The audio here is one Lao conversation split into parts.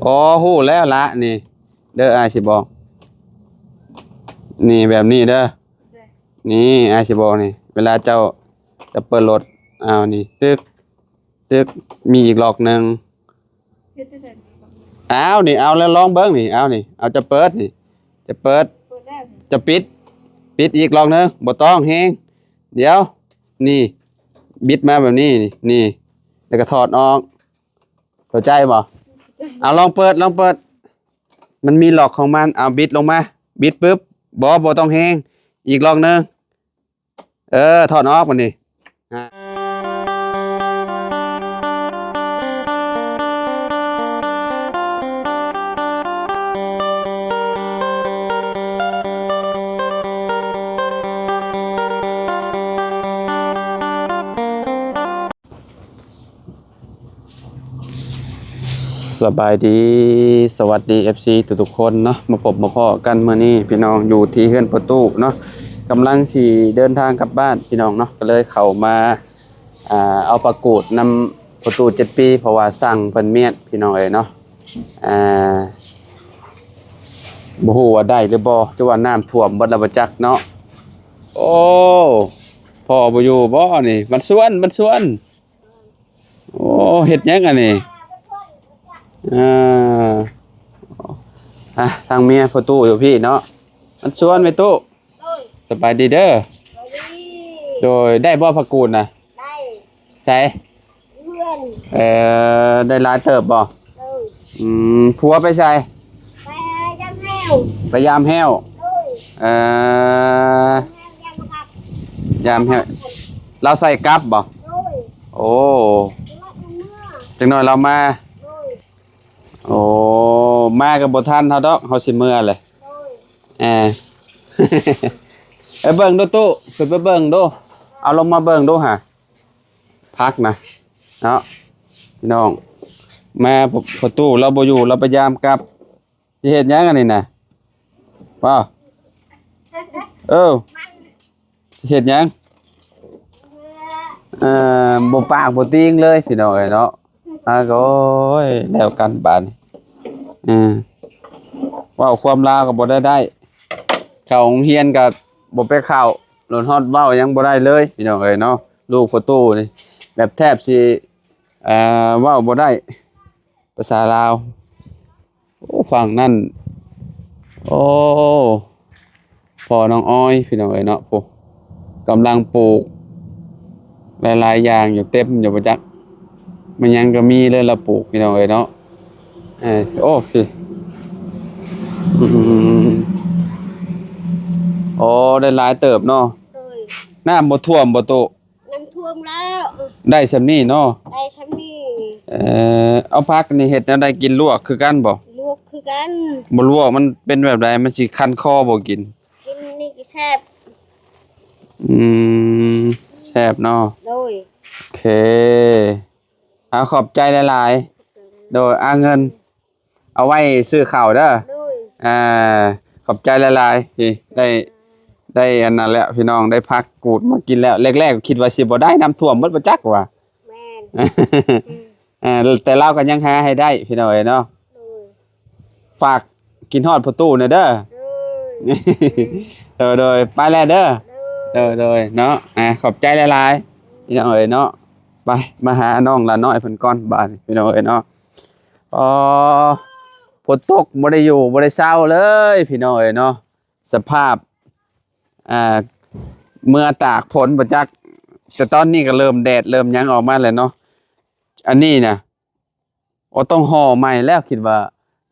ອໍ ຮູ້ແລ້ວລະ ນີ້ເດີ ອ້າຍຊິບອກ ນີ້ ແບບນີ້ເດີ ນີ້ ອ້າຍຊິບອກນີ້ ເວລາເຈົ້າຈະເປີດລົດ ອ້າວ ນີ້ ຕຶກ ຕຶກ ມີອີກລັອກໜຶ່ງ ເຮັດຈັ່ງໃດ? ອ້າວ ນີ້ ເອົາແລ້ວ ລອງເບິ່ງນີ້ ເອົານີ້ ເອົາ ຈະເປີດນີ້ ຈະເປີດ ເປີດແລ້ວນີ້ ຈະປິດ ປິດອີກລັອກໜຶ່ງ ບໍ່ຕ້ອງແຮງ ດຽວ ນີ້ ບິດມາແບບນີ້ ນີ້ ແລ້ວກໍຖອດອອກ ເຂົ້າໃຈບໍ່? ເອົາ ລອງເປີດ ລອງເປີດ ມັນມີລັອກຂອງມັນ ເອົາ ບິດລົງມາ ບິດປຶບ ບໍ່ ບໍ່ຕ້ອງແຮງ ອີກລັອກໜຶ່ງ ເອີ ຖອດອອກບາດນີ້ ສະບາຍດີ ສະຫວັດດີ ເອັຟຊີ ທຸກໆຄົນເນາະ ມາພົບມາພໍ້ກັນມື້ນີ້ພີ່ນ້ອງ ຢູ່ທີ່ເຮືອນພໍ່ຕູ້ເນາະ ກຳລັງຊິເດີນທາງກັບບ້ານພີ່ນ້ອງເນາະ ກໍເລີຍເຂົ້າມາ ອ່າ ເອົາຜ້າກູດນຳພໍ່ຕູ້ເຈັດປີ ເພາະວ່າສັ່ງເພິ່ນມຽນພີ່ນ້ອງເອີຍເນາະ ອ່າ ບໍ່ຮູ້ວ່າໄດ້ຫຼືບໍ່ ຫຼືວ່ານ້ຳຖ້ວມເບິດແລ້ວບໍ່ຈັກເນາະ ໂອ້ ພໍ່ບໍ່ຢູ່ບໍ່ນີ້ ມັນຊວນ ມັນຊວນ. ໂອ້ ເຮັດຫຍັງອັນນີ້? ອ່າ ອ່ະ ທາງເມຍພໍ່ຕູ້ຢູ່ພີ້ເນາະ ມັນຊວນແມ່ຕູ້ ໂດຍ ສະບາຍດີເດີ ສະບາຍດີ ໂດຍ ໄດ້ບໍ່ຜ້າກູດນະ? ໄດ້ ໃສ? ເຮືອນ ເອີ ໄດ້ຫຼາຍເຕີບບໍ່? ໂດຍ ອືມ ຜົວໄປໃສ? ໄປຢາມແຮ້ວ ໄປຢາມແຮ້ວ ໂດຍ ເອີ ຢາມແຮ້ວ ລາວໃສ່ກັບບໍ່? ໂດຍ ໂອ້ ຈັກໜ້ອຍລາວມາ ໂດຍ ໂອ້ ມາກໍບໍ່ທັນເຮົາດອກ ເຮົາຊິເມືອແຫຼະ ໂດຍ ເອີ ໄປເບິ່ງດູຕູ້ ຂຶ້ນໄປເບິ່ງດູ ເອົາລົງມາເບິ່ງດູຫາ ພັກນະ ເນາະ ພີ່ນ້ອງ ມາ ພໍ່ຕູ້ລາວບໍ່ຢູ່ ລາວໄປຢາມກັບ ຊິເຮັດຫຍັງອັນນີ້ນະ? ວ້າວ ເອີ ຊິເຮັດຫຍັງ? ເອີ ບໍ່ປາກບໍ່ຕີງເລີຍ ພີ່ນ້ອງເອີຍເນາະ ອາ ໂອ້ຍ ແລ້ວກັນບາດນີ້ ເອີ ເວົ້າຄວາມລາວກໍບໍ່ໄດ້ ໄດ້ ເຂົ້າໂຮງຮຽນກໍບໍ່ໄປເຂົ້າ ລົດຮອດເວົ້າຫຍັງບໍ່ໄດ້ເລີຍ ພີ່ນ້ອງເອີຍເນາະ ລູກພໍ່ຕູ້ນີ້ ແບບແທບຊິ ເອີ ເວົ້າບໍ່ໄດ້ ພາສາລາວ ໂອ້ ຝັ່ງນັ້ນ ໂອ້ ພໍ່ນ້ອງອອຍ ພີ່ນ້ອງເອີຍເນາະ ໂອ້ ກຳລັງປູກຫຼາຍໆຢ່າງຢູ່ ເຕັມຢູ່ບໍ່ຈັກ ແມ່ນຫຍັງກໍມີເລີຍລາວປູກ ພີ່ນ້ອງເອີຍເນາະ ເອີ ໂອ້ ພີ້ ອືມ ໂອ້ ໄດ້ຫຼາຍເຕີບເນາະ ໂດຍ ນ້ຳບໍ່ຖ້ວມບໍ່ໂຕ? ນ້ຳຖ້ວມແລ້ວ ໄດ້ຊ່ຳນີ້ເນາະ ໄດ້ຊ່ຳນີ້ ເອີ ເອົາຜັກນີ້ເຮັດແນວໃດກິນ ລວກຄືກັນບໍ່? ລວກຄືກັນ ບໍ່ລວກມັນເປັນແບບໃດ? ມັນຊິຄັນຄໍບໍ່ກິນ? ກິນນີ້ກໍແຊບ ອືມ ແຊບເນາະ ໂດຍ ໂອເຄ ເອົາ ຂອບໃຈຫຼາຍໆ ໂດຍ ອາ ເງິນ ເອົາໄວ້ຊື້ເຂົ້າເດີ ໂດຍ ອ່າ ຂອບໃຈຫຼາຍໆ ທີ່ໄດ້ ໄດ້ອັນນັ້ນແລ້ວ ພີ່ນ້ອງ ໄດ້ຜັກກູດມາກິນແລ້ວ ແລກໆ ຄິດວ່າຊິບໍ່ໄດ້ ນ້ຳຖ້ວມເບິດບໍ່ຈັກວ່າ ແມ່ນ ອ່າ ແຕ່ລາວກໍຍັງຫາໃຫ້ໄດ້ ພີ່ນ້ອງເອີຍເນາະ ໂດຍ ຝາກ ຄິດຮອດພໍ່ຕູ້ແດ່ເດີ ໂດຍ ໂດຍ ໂດຍ ໄປແລ້ວເດີ ໂດຍ ໂດຍ ເນາະ ອ່າ ຂອບໃຈຫຼາຍໆ ພີ່ນ້ອງເອີຍເນາະ ໄປ ມາຫານ້ອງຫຼ້ານ້ອຍເພິ່ນກ່ອນບາດນີ້ ພີ່ນ້ອງເອີຍເນາະ ອໍ ຝົນຕົກບໍ່ໄດ້ຢູ່ບໍ່ໄດ້ເຊົາເລີຍ ພີ່ນ້ອງເອີຍເນາະ ສະພາບ ອ່າ ເມືອຕາກຝົນບໍ່ຈັກ ແຕ່ຕອນນີ້ກໍເລີ່ມແດດເລີ່ມຫຍັງອອກມາແລ້ວເນາະ ອັນນີ້ນະ ໂອ ຕ້ອງຫໍ່ໃໝ່ແລ້ວ ຄິດວ່າ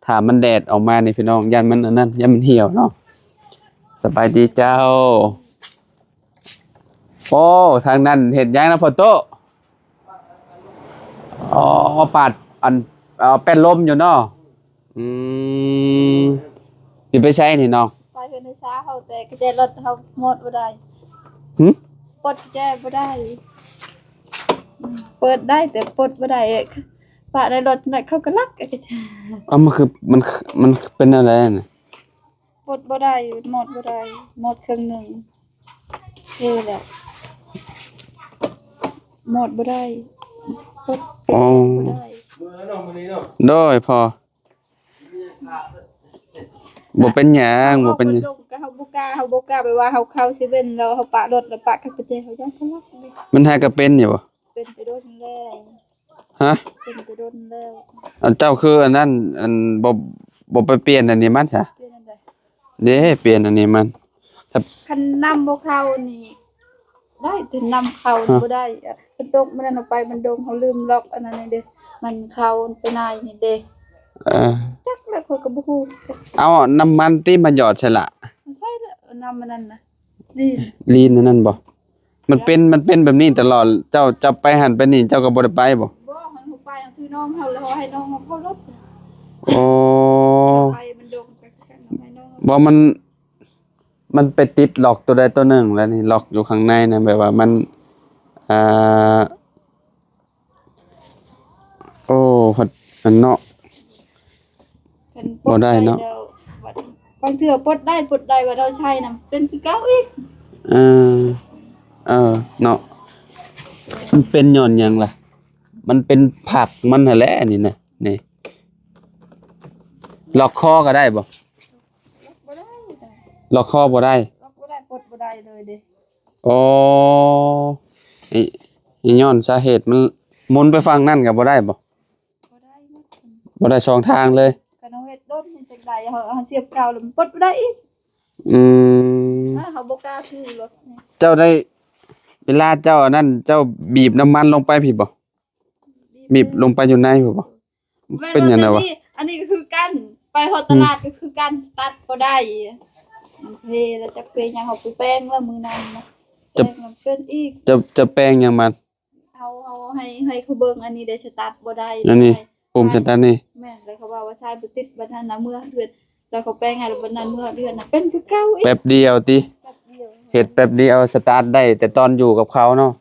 ຖ້າມັນແດດອອກມານີ້ ພີ່ນ້ອງ ຢ້ານມັນອັນນັ້ນ ຢ້ານມັນຫ່ຽວເນາະ ສະບາຍດີເຈົ້າ ໂອ້ ທາງນັ້ນເຮັດຫຍັງນະພໍ່ໂຕ? ອໍ ປາດອັນ ເອົາແປ້ນລົມຢູ່ເນາະ ອືມ ຊິໄປໃສນີ້ນ້ອງ? ໄປເຮືອນນ້າສາວເຮົາ ແຕ່ກະແຈລົດເຮົາໝົດບໍ່ໄດ້ ຫຶ? ປົດກະແຈບໍ່ໄດ້ ເປີດໄດ້ແຕ່ປົດບໍ່ໄດ້ ປະໃນລົດນັ້ນເຂົາກໍລັກກະແຈ ເອົາ ມັນຄື ມັນ ມັນເປັນແນວໃດຫັ້ນນະ? ປົດບໍ່ໄດ້ ໝົດບໍ່ໄດ້ ໝົດເຄິ່ງໜຶ່ງ ເອແຫຼະ ໝົດບໍ່ໄດ້ ປົດ ອໍ ບໍ່ໄດ້ ໂດຍພໍ່ ບໍ່ເປັນຫຍັງ ບໍ່ເປັນຫຍັງ. ເຮົາບໍ່ກ້າ ເຮົາບໍ່ກ້າ ແບບວ່າເຮົາເຂົ້າເຊເວັ່ນແລ້ວເຮົາປະລົດ ແລ້ວປະກັບປະແຈ ເຮົາຢ້ານເຂົາລັກ. ມັນຫາກະເປັນຢູ່ບໍ່? ເປັນແຕ່ດົນແລ້ວ. ຮະ? ເປັນແຕ່ດົນແລ້ວ. ອັນເຈົ້າຄືອັນນັ້ນ ອັນ ບໍ່ ບໍ່ໄປປ່ຽນອັນນີ້ມັນຊະ? ປ່ຽນອັນໃດ? ເດ້ ປ່ຽນອັນນີ້ມັນ ຄັນນ້ຳບໍ່ເຂົ້ານີ້ໄດ້ ແຕ່ນ້ຳເຂົ້ານີ້ ຮະ ບໍ່ໄດ້. ຝົນຕົກມື້ນັ້ນເຮົາໄປບັນດົງ ເຮົາລືມລັອກອັນນັ້ນເດ້ ມັນເຂົ້າໄປໃນນີ້ເດ້. ເອີ ຈັກແລ້ວ ຂ້ອຍກໍບໍ່ຮູ້. ເອົານ້ຳມັນຕິມາຫຍອດໃສ່ລະ. ໃສ່ແລ້ວ ນ້ຳອັນນັ້ນນະ ລີນ ລີນອັນນັ້ນບໍ່? ມັນເປັນ ມັນເປັນແບບນີ້ຕະຫຼອດ. ເຈົ້າ ເຈົ້າໄປຫັ້ນໄປນີ້ ເຈົ້າກໍບໍ່ໄດ້ໄປບໍ່? ບໍ່ ເຮົາໄປ ເຮົາຖືນ້ອງເຮົາ ແລ້ວເຮົາໃຫ້ນ້ອງເຮົາເຂົ້າລົດ. ໂອ້ ໄປມັນດົງ ໄປຄືກັນ ເຮົາໃຫ້ນ້ອງ ບໍ່ ມັນ ມັນໄປຕິດລັອກຕົວໃດຕົວໜຶ່ງແລ້ວນີ້ ລັອກຢູ່ຂ້າງໃນນະ ແບບວ່າມັນ ອ່າ ໂອ້ ພັດ ອັນເນາະ ຄັນປົດ ບໍ່ໄດ້ເນາະ ໄດ້ແລ້ວ ບາງເທື່ອປົດໄດ້ ປົດໄດ້ ບັດເຮົາໃຊ້ນຳເປັນຄືເກົ່າອີກ. ເອີ ເອີ ເນາະ ມັນເປັນຍ້ອນຫຍັງລະ? ມັນເປັນຜັກມັນຫັ້ນແຫຼະ ອັນນີ້ນະ ນີ້ ລັອກຄໍກໍໄດ້ບໍ່? ລັອກບໍ່ໄດ້ ລັອກຄໍບໍ່ໄດ້ ລັອກບໍ່ໄດ້ ປົດບໍ່ໄດ້ເລີຍເດ້. ໂອ້ ນີ້ ນີ້ຍ້ອນສາເຫດມັນໝູນໄປຝັ່ງນັ້ນກໍບໍ່ໄດ້ບໍ່? ບໍ່ໄດ້ໝົດ ບໍ່ໄດ້ສອງທາງເລີຍ. ຄັນເຮົາເຮັດດົນເຮັດຈັ່ງໃດ ເຮົາ ເຮົາສຽບເກົ່າແລ້ວມັນປົດບໍ່ໄດ້ອີກ. ອືມ ເຮົາບໍ່ກ້າຖືລົດ. ເຈົ້າໄດ້ ເວລາເຈົ້າອັນນັ້ນ ເຈົ້າບີບນ້ຳມັນລົງໄປພີ້ບໍ່? ບີບລົງໄປຢູ່ໃນພຸ້ນບໍ່? ເປັນຫຍັງນະວະ? ອັນນີ້ກໍຄືກັນ ໄປຮອດຕະຫຼາດ ອືມ ກໍຄືກັນ ສະຕາດບໍ່ໄດ້. ເພ ແລ້ວຈັກເພຫຍັງ ເຮົາໄປແປງແລ້ວມື້ນັ້ນນະ ຈະ ແປງແລ້ວເປັນອີກ. ຈະ ຈະແປງຫຍັງມັນ? ເຮົາ ເຮົາໃຫ້ ໃຫ້ເຂົາເບິ່ງອັນນີ້ໄດ້ ສະຕາດບໍ່ໄດ້ ອັນນີ້ ປຸ່ມສະຕາດນີ້. ແມ່ນ ແລ້ວເຂົາເວົ້າວ່າສາຍບໍ່ຕິດ ບັດນັ້ນນະ ເມືອເຮືອນ ແລ້ວເຂົາແປງໃຫ້ ແລ້ວບັດນັ້ນເມືອເຮືອນນະ ເປັນຄືເກົ່າອີກ. ແປັບດຽວຕິ? ແປັບດຽວ ເຮັດແປັບດຽວ ສະຕາດໄດ້ແຕ່ຕອນຢູ່ກັບເຂົາເນາະ.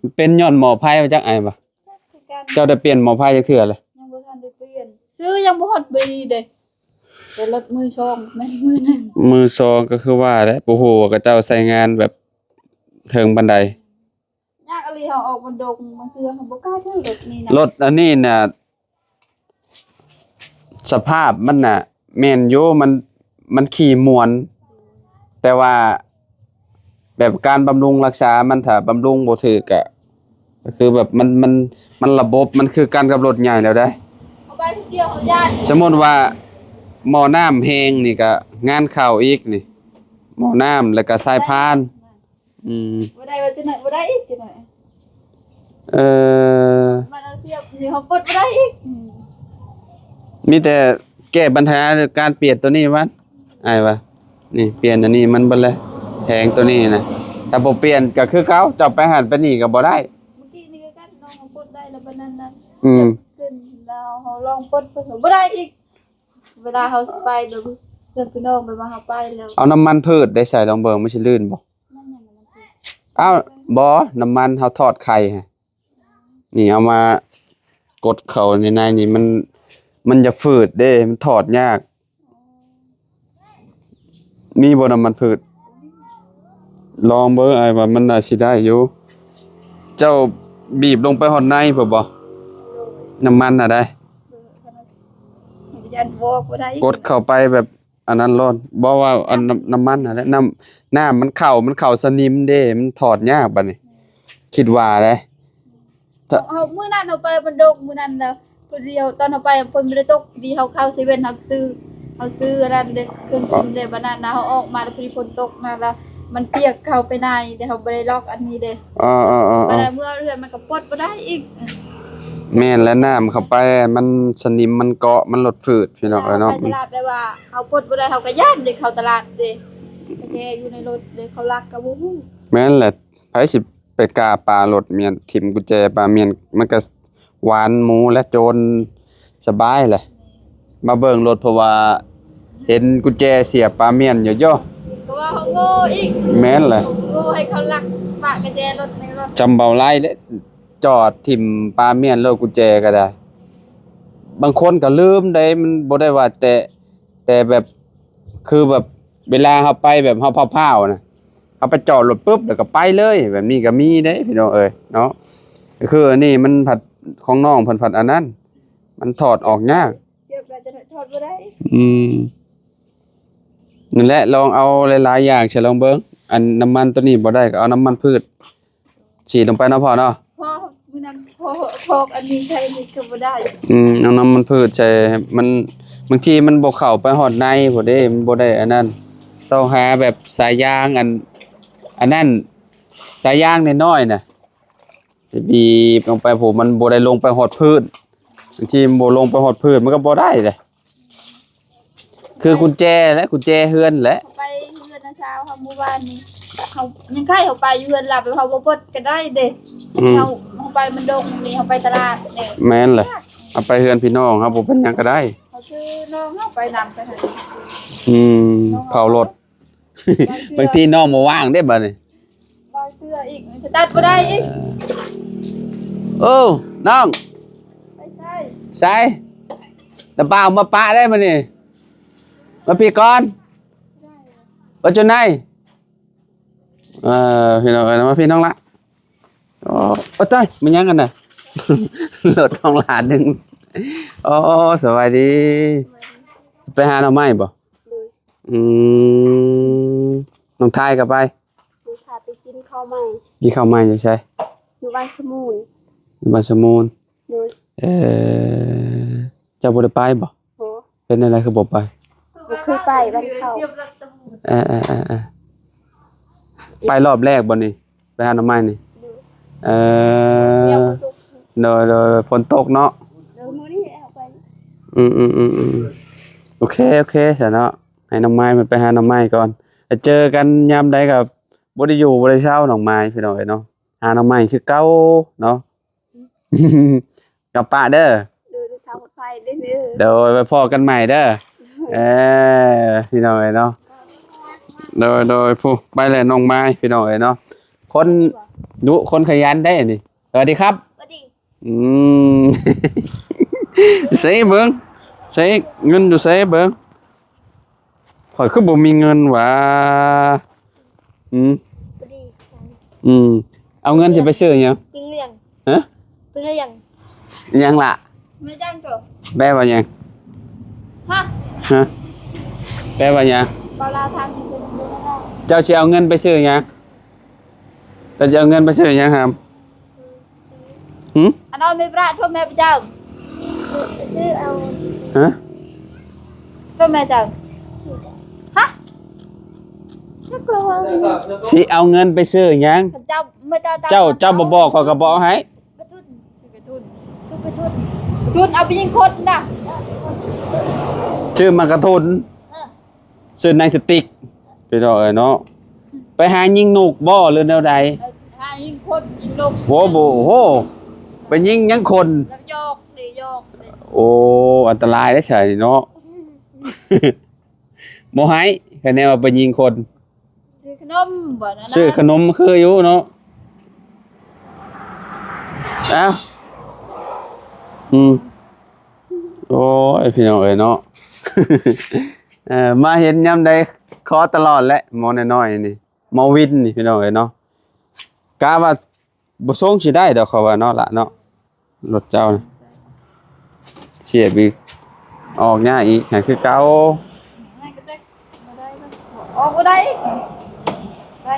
ແມ່ນ ເປັນຍ້ອນໝໍ້ໄຟມາຈາກໄອ້ວະ? ຈັກຄືກັນ ເຈົ້າໄດ້ປ່ຽນໝໍ້ໄຟຈັກເທື່ອລະ? ຍັງບໍ່ທັນໄດ້ປ່ຽນ ຊື້ຍັງບໍ່ຮອດປີເດ້ ແຕ່ລົດມືສອງແມ່ນມືໜຶ່ງ. ມືສອງກໍຄືວ່າແຫຼະ ບໍ່ຮູ້ວ່າເຂົາເຈົ້າໃຊ້ງານແບບເຖິງປານໃດ. ຍາກອີ່ຫຼີ ເຮົາອອກບັນດົງ ບາງເທື່ອເຮົາບໍ່ກ້າຊື້ລົດນີ້ນະ. ລົດອັນນີ້ນະ ສະພາບມັນນະແມ່ນຢູ່ ມັນ ມັນຂີ່ມ່ວນ ແຕ່ວ່າແບບການບຳລຸງຮັກສາມັນ ຖ້າບຳລຸງບໍ່ຖືກກະ ກໍຄືແບບມັນ ມັນ ມັນລະບົບມັນຄືກັນກັບລົດໃຫຍ່ແລ້ວເດ້. ເອົາໄປຜູ້ດຽວເຮົາຢ້ານ. ສົມມຸດວ່າໝໍ້ນ້ຳແຫ້ງນີ້ກະງານເຂົ້າອີກນີ້ ໝໍ້ນ້ຳ ແລ້ວກະສາຍພານ. ອືມ ບໍ່ໄດ້ວ່າຈັ່ງໃດ ບໍ່ໄດ້ອີກຈັ່ງໃດ. ເອີ ມັນເອົາສຽບນີ້ ເຮົາປົດບໍ່ໄດ້ອີກ. ອືມ ມີແຕ່ແກ້ບັນຫາການປ່ຽນຕົວນີ້ມັນ ອ້າຍວ່າ ນີ້ປ່ຽນອັນນີ້ມັນເບິດແລ້ວ ແຜງຕົວນີ້ນະ ຖ້າບໍ່ປ່ຽນກໍຄືເກົ່າ ເຈົ້າໄປຫັ້ນໄປນີ້ກໍບໍ່ໄດ້. ເມື່ອກີ້ນີ້ຄືກັນ ນ້ອງເຮົາປົດໄດ້ແລ້ວ ບັດນັ້ນນະ ອືມ ເປັນແລ້ວ ເຮົາລອງປົດ ເພິ່ນກໍບໍ່ໄດ້ອີກ. ເວລາເຮົາຊິໄປແບບເພື່ອນພີ່ນ້ອງ ແບບວ່າເຮົາໄປແລ້ວ ເອົານ້ຳມັນພືດໄດ້ໃສ່ລອງເບິ່ງ ມັນຊິລື່ນບໍ່? ມັນຫຍັງນະ ມັນຄື ອ້າວ ບໍ່ ນ້ຳມັນເຮົາທອດໄຂ່ຫັ້ນ ນີ້ເອົາມາກົດເຂົ້າໃນໃນນີ້ ມັນ ມັນຢາກຝືດເດ້ ມັນຖອດຍາກ. ມີບໍ່ນ້ຳມັນພືດ? ລອງເບິ່ງ ອ້າຍວ່າມັນໜ້າຊິໄດ້ຢູ່. ເຈົ້າບີບລົງໄປຮອດໃນພຸ້ນບໍ່? ນ້ຳມັນນະໄດ໋ ຢ້ານບໍ່ ບໍ່ໄດ້ ກົດເຂົ້າໄປແບບ ອັນນັ້ນໂລດ ບໍ່ວ່າອັນ ນ້ຳ ນ້ຳມັນຫັ້ນແຫຼະ ນ້ຳ ນ້ຳມັນເຂົ້າ ມັນເຂົ້າສະໜິມເດ້ ມັນຖອດຍາກບາດນີ້ ຄິດວ່າເດ້. ເຮົາ ເຮົາ ມື້ນັ້ນເຮົາໄປບັນດົງ ມື້ນັ້ນນະ ພໍດີເຮົາ ຕອນເຮົາໄປຝົນບໍ່ໄດ້ຕົກ ພໍດີເຮົາເຂົ້າເຊເວັ່ນ ເຮົາຊື້ ເຮົາຊື້ອັນນັ້ນເດ້ ເຄື່ອງກິນເດ້ ບາດນັ້ນນະ ເຮົາອອກມາແລ້ວ ພໍດີຝົນຕົກມາແລ້ວ ມັນປຽກເຂົ້າໄປໃນເດ້ ເຮົາບໍ່ໄດ້ລັອກອັນນີ້ເດ້. ເອີໆໆໆ ບາດນັ້ນເມື່ອເຮືອນມັນກໍປົດບໍ່ໄດ້ອີກ. ແມ່ນແຫຼະ ນ້ຳເຂົ້າໄປ ມັນສະໜິມ ມັນເກາະ ມັນລົດຝືດ ພີ່ນ້ອງເອີຍເນາະ. ໄປຕະຫຼາດແບບວ່າເຮົາປົດບໍ່ໄດ້ ເຮົາກໍຢ້ານເດ້ ເຂົ້າຕະຫຼາດເດ້ ແຕ່ຢູ່ໃນລົດເດ້ ເຂົາລັກກໍບໍ່ຮູ້. ແມ່ນແຫຼະ ໃຜຊິໄປກ້າປາລົດ ແມ່ນຖິ້ມກຸນແຈປາມ້ຽນ ມັນກໍຫວານໝູ ແລະ ໂຈນສະບາຍແຫຼະ ມາເບິ່ງລົດ ເພາະວ່າເຫັນກຸນແຈສຽບປາມ້ຽນຢູ່ໂຢ ກໍວ່າເຮົາໂງ່ອີກ. ແມ່ນແຫຼະ ໂງ່ໃຫ້ເຂົາລັກປະກຸນແຈລົດໃນລົດ ຈຳເບົາໄລເດ້ ຈອດຖິ້ມປາມ້ຽນໂລດ ກຸນແຈກໍໄດ້. ບາງຄົນກໍລືມໄດ໋ ມັນບໍ່ໄດ້ວ່າແຕ່ ແຕ່ແບບ ຄືແບບເວລາເຮົາໄປແບບເຮົາພ້າວໆນະ ເຮົາໄປຈອດລົດປຶບ ແລ້ວກໍໄປເລີຍ ແບບນີ້ກໍມີເດ້ພີ່ນ້ອງເອີຍເນາະ. ຄືອັນນີ້ມັນພັດ ຂອງນ້ອງເພິ່ນພັດອັນນັ້ນ ມັນຖອດອອກຍາກ ສຽບແລ້ວຈະຖອດບໍ່ໄດ້. ອືມ ນັ້ນແຫຼະ ລອງເອົາຫຼາຍໆຢ່າງໃສ່ລອງເບິ່ງ. ອັນນ້ຳມັນໂຕນີ້ບໍ່ໄດ້ກໍເອົານ້ຳມັນພືດສີດລົງໄປເນາະພໍ່ເນາະ. ພໍມື້ນັ້ນພໍ ພໍອັນນີ້ໃສ່ນີ້ກໍບໍ່ໄດ້. ອືມ ເອົານ້ຳມັນພືດໃສ່ ມັນ ບາງທີມັນບໍ່ເຂົ້າໄປຮອດໃນພຸ້ນເດ້ ມັນບໍ່ໄດ້ອັນນັ້ນ. ຕ້ອງຫາແບບສາຍຢາງ ອັນ ອັນນັ້ນ ສາຍຢາງນ້ອຍໆນະ ບີບລົງໄປພຸ້ນ ມັນບໍ່ໄດ້ລົງໄປຮອດພື້ນ. ບາງທີມັນບໍ່ລົງໄປຮອດພື້ນ ມັນກໍບໍ່ໄດ້ເດ້. ຄືກຸນແຈແຫຼະ ກຸນແຈເຮືອນແຫຼະ. ເຮົາໄປເຮືອນນ້າສາວເຮົາມື້ວານນີ້ ເຮົາຍັງໄຄເຮົາໄປຢູ່ເຮືອນລາວ ເຮົາບໍ່ເປີດກໍໄດ້ເດ້. ອືມ ເຮົາ ເຮົາໄປມັນດົງນີ້ ເຮົາໄປຕະຫຼາດເດ້. ແມ່ນແຫຼະ ເຮົາໄປເຮືອນພີ່ນ້ອງເຮົາ ບໍ່ເປັນຫຍັງກໍໄດ້. ເຮົາຊື້ນ້ອງເຮົາໄປນຳໄປຫັ້ນ. ອືມ ເຜົາລົດ. ບາງເທື່ອ ບາງທີນ້ອງບໍ່ວ່າງເດ້ບັດນີ້. ບາງເທື່ອອີກສະຕາດບໍ່ໄດ້ອີກ. ໂອ້ ນ້ອງ ໄປໃສ? ໃສ? ນ້ຳປາເອົາມາປະໄດ້ບັດນີ້. ມາພີ້ກ່ອນ. ວ່າຈັ່ງໃດ? ເອີ ພີ່ນ້ອງເອີຍ ມາພີ້ນ້ອງລະ. ໂອ້ ໂອ້ຕາຍ ແມ່ນຫຍັງຫັ້ນນະ? ລົດຂອງຫຼານໜຶ່ງ. ໂອ້ ສະບາຍດີ. ໄປຫາໜໍ່ໄມ້ບໍ່? ໂດຍ. ອືມ ນ້ອງທາຍກໍໄປ. ນ້ອງທາຍໄປກິນເຂົ້າໃໝ່. ກິນເຂົ້າໃໝ່ຢູ່ໃສ? ຢູ່ບ້ານສະມູນ. ຢູ່ບ້ານສະມູນ. ໂດຍ. ເອີ ເຈົ້າບໍ່ໄດ້ໄປບໍ່? ບໍ່. ເປັນແນວໃດຄືບໍ່ໄປ? ບໍ່ເຄີຍໄປບ້ານເຂົາ. ເອີໆໆໆ ໄປຮອບແລກບໍ່ນີ້? ໄປຫາໜໍ່ໄມ້ນີ້. ໂດຍ. ເອີ ແລ້ວຝົນຕົກ. ໂດຍໆ ຝົນຕົກເນາະ. ໂດຍ ມື້ນີ້ເອົາໄປ. ອືມໆໆໆ ໂອເຄ ໂອເຄຊະເນາະ. ໃຫ້ນ້ອງໄມ້ເພິ່ນໄປຫາໜໍ່ໄມ້ກ່ອນ ໄປເຈີກັນຍາມໃດກໍບໍ່ໄດ້ຢູ່ບໍ່ໄດ້ເຊົາ ນ້ອງໄມ້ ພີ່ນ້ອງເອີຍເນາະ. ຫາໜໍ່ໄມ້ຄືເກົ່າເນາະ. ກັບປະເດີ. ໂດຍ ລູກສາວໄປເດີ. ໂດຍ ໄວ້ພໍ້ກັນໃໝ່ເດີ. ເອີ ພີ່ນ້ອງເອີຍເນາະ. ໂດຍໆ ຜູ້ໄປແລ້ວນ້ອງໄມ້ ພີ່ນ້ອງເອີຍເນາະ. ຄົນດຸ ຄົນຂະຫຍັນໄດ໋ອັນນີ້. ສະຫວັດດີຄັບ. ສະຫວັດດີ. ອືມ ໃສເບິ່ງ ໃສເງິນຢູ່ໃສເບິ່ງ. ຂ້ອຍຄືບໍ່ມີເງິນຫວາ? ອືມ ພໍດີ ອືມ ເອົາເງິນຊິໄປຊື້ຫຍັງ? ປິງເລື່ອງ. ຮະ? ປິງເລື່ອງ. ຫຍັງລະ? ແມ່ນຫຍັງໂຕ? ແປວ່າຫຍັງ? ຮະ? ຮະ? ແປວ່າຫຍັງ? ເວົ້າລາວຖາມຢູ່ເພິ່ນບໍ່ໄດ້. ເຈົ້າຊິເອົາເງິນໄປຊື້ຫຍັງ? ເຈົ້າຈະເອົາເງິນໄປຊື້ຫຍັງຫາມ? ຫື? ອັນນັ້ນແມ່ນພະ ໂທແມ່ພະເຈົ້າ. ຊື້ເອົາ. ຮະ? ໂທແມ່ເຈົ້າ. ຮະ? ຈັກລະວ່າ ຊິເອົາເງິນໄປຊື້ຫຍັງ? ເຈົ້າ ເຈົ້າ ເຈົ້າ ເຈົ້າບໍ່ບອກ ຂ້ອຍກໍບໍ່ເອົາໃຫ້. ໄປທຸນ ໄປທຸນ ໄປທຸນ ໄປທຸນ ເອົາໄປຍິງຄົນນະ. ຊື້ໝາກກະທຸນ. ເອີ. ຊື່ໜາຍສະຕິກ ພີ່ນ້ອງເອີຍເນາະ. ໄປຫາຍິງນົກບໍ່ ຫຼືແນວໃດ? ເອີ ຫາຍິງຄົນຍິງນົກ. ໂອ້ ໂອ້ ໄປຍິງຫຍັງຄົນ? ແລ້ວຢອກເດ້ ຢອກເດ້. ໂອ້ ອັນຕະລາຍເດ້ຊະນີ້ເນາະ. ບໍ່ໃຫ້ ຄະແນນວ່າໄປຍິງຄົນ. ຊື້ຂະໜົມບໍ່ນັ້ນນະ? ຊື້ຂະໜົມຄືຢູ່ເນາະ. ເອົ້າ ອືມ ໂອ້ຍ ພີ່ນ້ອງເອີຍເນາະ. ເອີ ມາເຫັນຍາມໃດຂໍຕະຫຼອດແຫຼະ ໝໍນ້ອຍໆນີ້ ໝໍວິນນີ້ ພີ່ນ້ອງເອີຍເນາະ. ກະວ່າບໍ່ຊົງຊິໄດ້ດອກ ເຂົາວ່າເນາະ ລະເນາະ. ລົດເຈົ້ານະ ສຽບອີກ ອອກຍາກອີກ ໃຫ້ຄືເກົ່າ. ອອກບໍ່ໄດ້. ໄດ້